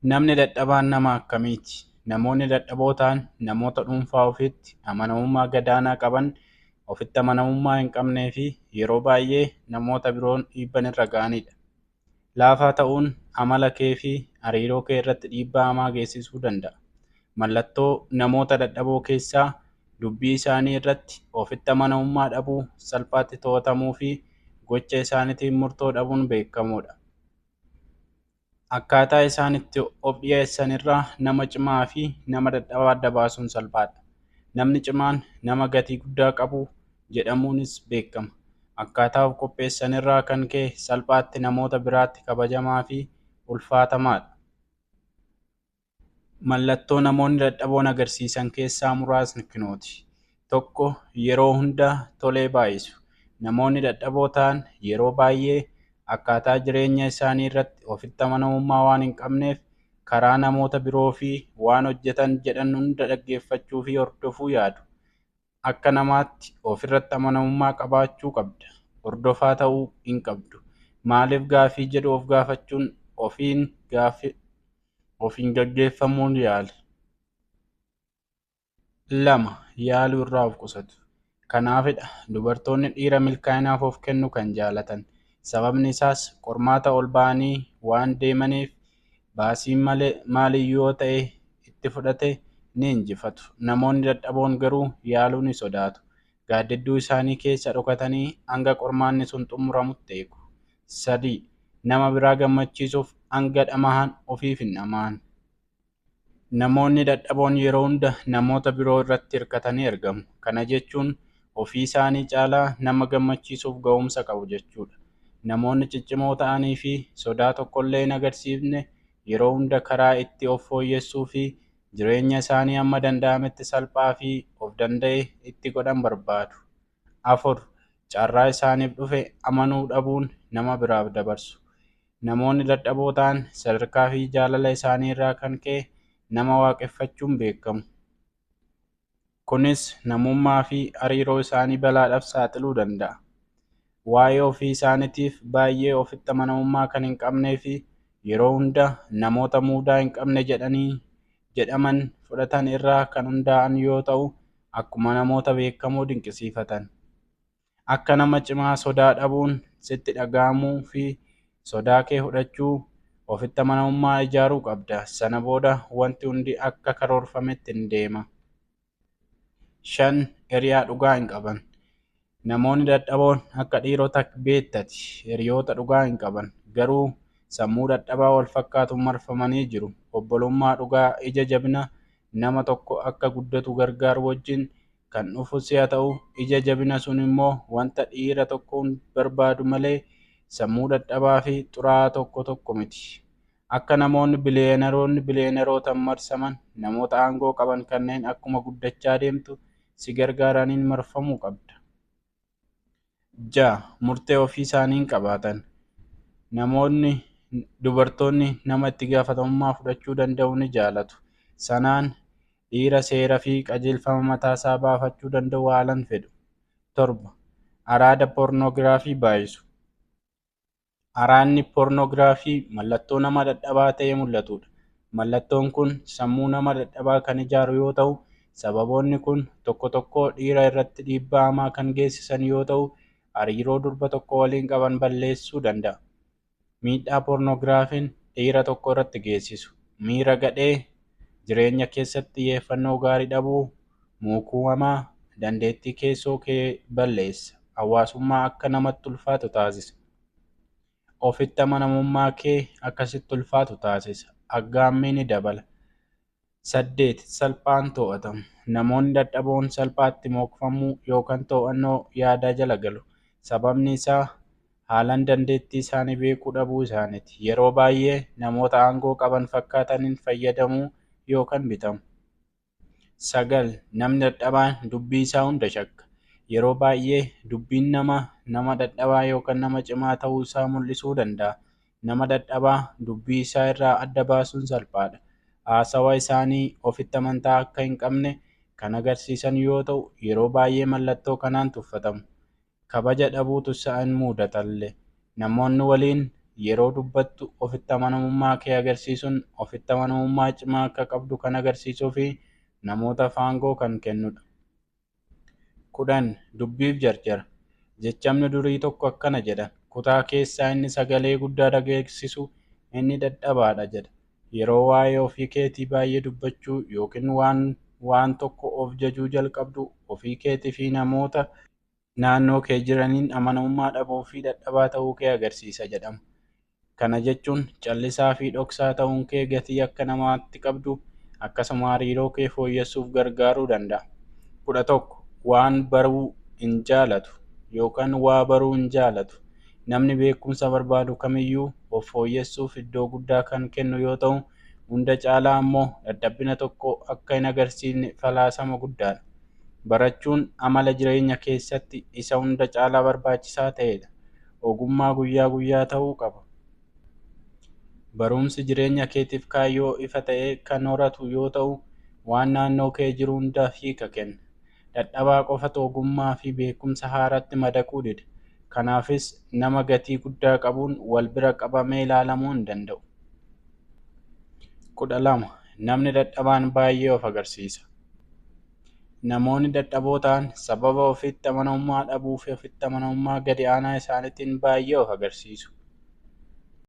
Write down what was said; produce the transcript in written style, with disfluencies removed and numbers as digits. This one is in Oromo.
Namni dadhabaan nama akkamiiti? Namoonni dadhaboo ta'an namoota dhuunfaa ofiitti amanamummaa gadaanaa qaban, ofitti amanamummaa hin qabnee fi yeroo baay'ee namoota biroon dhiibban irra ga'anidha. Laafaa ta'uun amala kee fi hariiroo kee irratti dhiibbaa hamaa geessisuu danda'a. Mallattoo namoota dadhaboo keessaa dubbii isaanii irratti ofitti amanamummaa dhabuu, salphaatti to'atamuu fi gocha isaaniitiin murtoo dhabuun beekamoodha. Akkaataa isaan itti of dhiyeessan irraa nama cimaa fi nama dadhabaa adda baasuun salphaadha. Namni cimaan nama gatii guddaa qabu jedhamuunis beekama. Akkaataa of qopheessan irraa kan ka'e salphaatti namoota biraatti kabajamaa fi ulfaatamaadha. Mallattoo namoonni dadhaboon agarsiisan keessaa muraasni kunooti. Tokko yeroo hunda tolee baay'isu. Namoonni dadhaboo ta'an yeroo baay'ee akkaataa jireenya isaanii irratti ofitti amanamummaa waan hin qabneef karaa namoota biroo fi waan hojjetan jedhan hunda dhaggeeffachuu fi hordofuu yaadu. Akka namaatti ofirratti amanamummaa qabaachuu qabda. Hordofaa ta'uu hin qabdu. Maaliif gaafii jedhu of gaafachuun ofiin gaaffii ofiin gaggeeffamuun yaali. 2. Yaaluu irraa of qusatu. Kanaafidha dubartoonni dhiira milkaa'inaaf of kennu kan jaalatan. Sababni isaas qormaata ol ba'anii waan deemaniif baasiin malee maaliyyuu yoo ta'e itti fudhate ni injifatu. Namoonni dadhaboon garuu yaaluu ni sodaatu. Gaaddidduu isaanii keessa dhokatanii hanga qormaanni sun xumuramutti eegu. 3. Nama biraa gammachiisuuf hanga dhama'an ofiif hin dhama'an. Namoonni dadhaboon yeroo hunda namoota biroo irratti hirkatanii argamu. Kana jechuun ofii isaanii caalaa nama gammachiisuuf ga'umsa qabu jechuudha. Namoonni ciccimoo ta'anii fi sodaa tokkollee hin agarsiifne yeroo hunda karaa itti of fooyyessuu fi jireenya isaanii hamma danda'ametti salphaa fi of danda'e itti godhan barbaadu. 4. Carraa isaaniif dhufe amanuu dhabuun nama biraaf dabarsu. Namoonni dadhaboo ta'an sadarkaa fi jaalala isaanii irraa kan ka'e nama waaqeffachuun beekamu. Kunis namummaa fi hariiroo isaanii balaadhaaf saaxiluu danda'a. Waa'ee ofii isaaniitiif baay'ee ofitti amanamummaa kan hin qabnee fi yeroo hunda namoota mudaa hin qabne jedhanii jedhaman fudhatan irraa kan hundaa'an yoo ta'u, akkuma namoota beekamoo dinqisiifatan. Akka nama cimaa sodaa dhabuun sitti dhaga'amuu fi sodaa kee fudhachuu ofitti amanamummaa ijaaruu qabda. Sana booda wanti hundi akka karoorfametti hin deema. 5. Hiriyaa dhugaa hin qaban. Namoonni dadhaboon akka dhiirota beektati. Hiriyoota dhugaa hin qaban. Garuu sammuu dadhabaa wal fakkaatuun marfamanii jiru. Obbolummaa dhugaa ija jabina nama tokko akka guddatu gargaaru wajjin kan dhufu si'a ta'u, ija jabina sun immoo wanta dhiira tokkoon barbaadu malee sammuu dadhabaa fi xuraa'aa tokko tokko miti. Akka namoonni biliyeenaroonni biliyeenarotaan marsaman namoota aangoo qaban kanneen akkuma guddachaa deemtu si gargaaraniin marfamuu qabda. 6. Murtee ofii isaanii hin qabaatan. Namoonni dubartoonni nama itti gaafatamummaa fudhachuu danda'u ni jaalatu. Sanaan dhiira seeraa fi qajeelfama mataasaa baafachuu danda'u haalaan fedhu. 7. Araada poornoogiraafii baay'isu. Araadni poornoogiraafii mallattoo nama dadhabaa ta'ee mul'atudha. Mallattoon kun sammuu nama dadhabaa kan ijaaru yoo ta'u, sababoonni kun tokko tokko dhiira irratti dhiibbaa hamaa kan geessisan yoo ta'u, hariiroo durba tokko waliin qaban balleessuu danda'a. Miidhaa poornoogiraafiin dhiira tokko irratti geessisu. Miira gadhee, jireenya keessatti xiyyeeffannoo gaarii dhabuu, muukuu hamaa, dandeettii keessoo kee balleessa. Hawaasummaa akka namatti ulfaatu taasisa. Ofitti amanamummaa kee akkasitti ulfaatu taasisa. Aggaammii ni dabala. 8. Salphaan to'atamu. Namoonni dadhaboon salphaatti mookfamuu yookaan to'annoo yaadaa jala galu. Sababni isaa haalaan dandeettii isaanii beekuu dhabuu isaaniiti. Yeroo baay'ee namoota aangoo qaban fakkaataniin fayyadamuu yookaan bitamu. 9. Namni dadhabaan dubbii isaa hunda shakka. Yeroo baay'ee dubbiin nama nama dadhabaa yookaan nama cimaa ta'uu isaa mul'isuu danda'a. Nama dadhabaa dubbii isaa irraa adda baasuun salphaadha. Haasawa isaanii ofitti amantaa akka hin qabne kan agarsiisan yoo ta'u, yeroo baay'ee mallattoo kanaan tuffatamu. Kabaja dhabuutu isaan mudatallee. Namoonni waliin Yeroo dubbattu ofitti amanamummaa kee agarsiisuun ofitti amanamummaa cimaa akka qabdu kan agarsiisuu fi namootaaf aangoo kan kennudha. 10. Dubbiif jarjara. Jechamni durii tokko akkana jedha. Kutaa keessaa inni sagalee guddaa dhageessisu inni dadhabaadha jedha. Yeroo waa'ee ofii keetii baay'ee dubbachuu yookiin waan tokko of jajuu jalqabdu ofii keetii fi namoota naannoo kee jiraniin amanamummaa dhabuu fi dadhabaa ta'uu kee agarsiisa jedhama. Kana jechuun callisaa fi dhoksaa ta'uun kee gatii akka namaatti qabdu akkasuma hariiroo kee fooyyessuuf gargaaruu danda'a. 11. Waan baruu hin jaalatu yookaan waa baruu hin jaalatu. Namni beekumsa barbaadu kamiyyuu of fooyyessuuf iddoo guddaa kan kennu yoo ta'u, hunda caalaa ammoo dadhabina tokko akka hin agarsiifne falaasama guddaadha. Barachuun amala jireenya keessatti isa hunda caalaa barbaachisaa ta'edha. Ogummaa guyyaa guyyaa ta'uu qaba. Barumsi jireenya keetiif kaayyoo ifa ta'e kan horatu yoo ta'u, waan naannoo kee jiru hundaaf hiika kenna. Dadhabaa qofatu ogummaa fi beekumsa haaraatti madaquu dida. Kanaafis nama gatii guddaa qabuun wal bira qabamee ilaalamuu hin danda'u. 12. Namni dadhabaan baay'ee of agarsiisa. Namoonni dadhaboo ta'an sababa ofitti amanamummaa dhabuu fi ofitti amanamummaa gadi aanaa isaaniitiin baay'ee of agarsiisu.